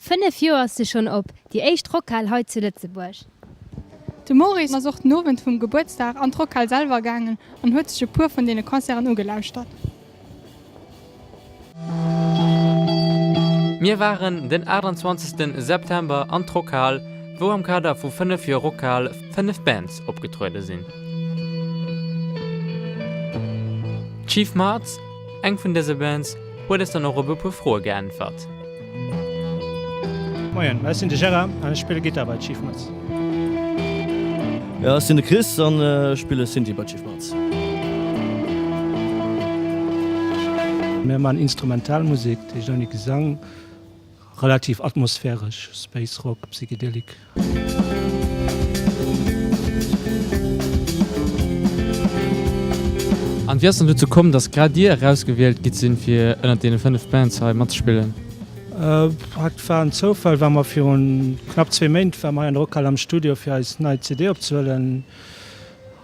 5 Joer ass se schonn op, déi éischt Rockhal hei zu Lëtzebuerg. De Maurice ass och den Owend vum Gebuertsdag an d'Rockhal selwer gaangen an huet sech e puer vun deene Concerten ugelauschtert. Mir waren den 28 September an d'Rockhal, wou am Kader vu 5 Joer Rockhal 5 Bands opgetruede sinn. D'Chief Martz, eng vun dëse Bands, huet eis dann och op e puer Froe geäntwert. Moien, ech sinn de Gérard an ech spille Gittar bei Chief Mutz. Jo, ech sinn de Chris an ech spille Synthi bei Chief Mutz. Mir man Instrumentalmusek, dat heescht ouni Gesang, relativ atmosphäresch, Space Rock, Psychedelik. An wéi ass dann dozou komm, dass grad dir erausgewielt gitt sinn, fir ënnert deene 5 Bands hei matzespillen? Dat war en Zoufall, well mer virun knapp zwee Méint ware mer hei an der Rockhal am Studio fir eis nei CD opzehuelen.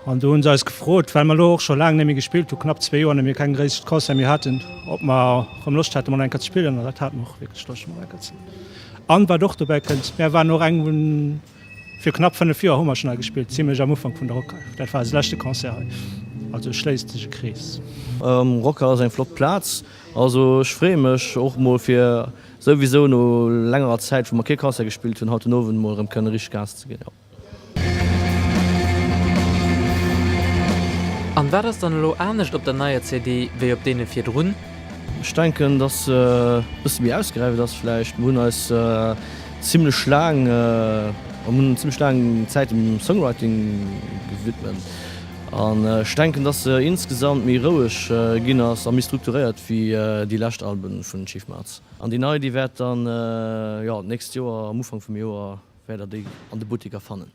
An do hu se eis gefrot, well mer elo och scho laang net méi gespillt hu, knapp zwee Joer net méi keng gréisst Concert méi haten, ob mer erëm Loscht hätte mol eng Kéier ze spillen. An dat hate mer och wierklech Loscht mol eng Kéier ze. An wat och dobäi kënnt, mär waren och eng vun, fir knapp 5 Joer hu mer schonn hei gespillt, zimlech am Ufank vun der Rockhal. Dat war eise leschte Concert hei. Also schléisst sech e Krees. Rockhal ass eng flott Plaz. Also ech freeë mech och mol fir souwisou no längerer Zäit wou mer kee Concert gespillt hunn, haut den Owend mol erëm kënne richteg Gas ze ginn, jo. An wat ass dann elo anescht op der neier CD wéi op deene virdrun? Ech denken dass se e bësse méi ausgeräift ass vläicht. Mer hunn eis zimlech laang, mer hunn zimlech laang Zäit dem Songwriting gewidmet an ech denken dass se insgesamt méi roueg ginn ass a méi strukturéiert wéi déi lescht Alben vun Chief Marz. An déi nei déi wäert dann, jo, d'nächst Joer am Ufank vum Joer Wäert der déi an de Buttiker fannen.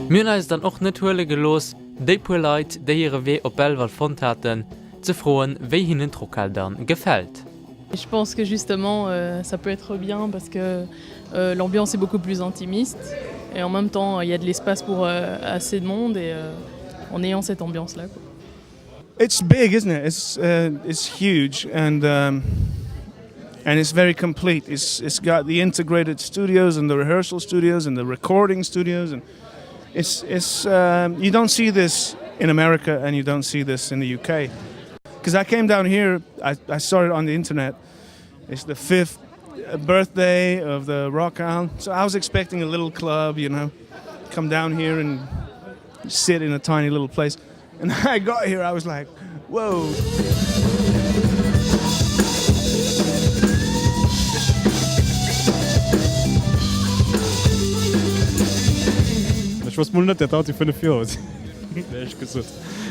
Mir hunn eis dann och net huele gelooss, déi puer Leit, déi hire Wee op Belval fonnt haten, ze froen, wéi hinnen d'Rockhal dann gefält. Je pense que justement ça peut être bien parce que l'ambiance est beaucoup plus intimiste et en même temps il y a de l'espace pour assez de monde et en ayant cette ambiance là quoi. It's big, isn't it? It's uh, it's huge and um, and it's very complete. It's it's got the integrated studios and the rehearsal studios and the recording studios and it's it's um, you don't see this in America and you don't see this in the UK. Because I came down here, I, I saw it on the internet. It's the fifth birthday of the rock on. So I was expecting a little club, you know, come down here and sit in a tiny little place. And I got here, I was like, whoa. Ech wosst mol net dat haut déi 5 Joer sinn, éierlech gesot.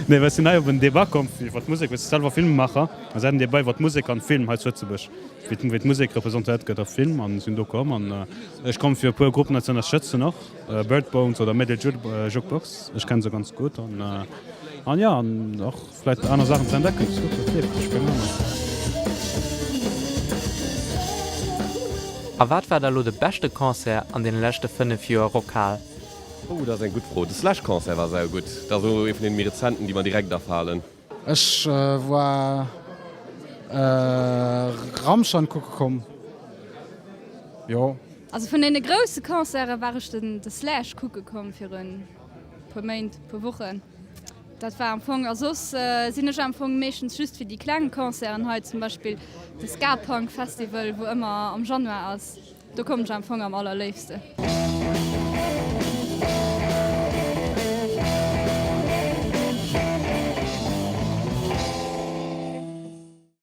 Nee, well ech sinn hei op en Debat komm iwwer d'Musek, well ech si selwer Filmemacher a se haten Debat iwwer d'Musek an Film hei zu Lëtzebuerg, wéi d'Musek representéiert gëtt a Film an sinn do komm an ech komm fir e puer Gruppen hei ze ënnerstëtzen och. Bird Bones oder Metal Jukebox, ech kennen se ganz gutt an an jo an och vläit aner Saachen ze entdecken. Ass gutt, dat leeft, ech keng Ahnung. A wat war da lo de beschte Concert an deene leschte 5 Joer Rockhal? Oh, dat ass eng gutt Fro. De Slash-Concert war saugutt. Dat ass elo ee vun deene méi rezenten, déi mer direkt afalen. Ech war Rammstein kucke komm, jo. Also vun deene grousse Concerte war ech den de Slash kucke komm virun puer Méint, puer Wochen. Dat war am Fong, a soss sinn ech am Fong meeschtens just fir déi kleng Concerten hei, zum Beispill de Ska Punk Festival wou ëmmer am Januar ass. Do kommen ech am Fong am allerléifsten.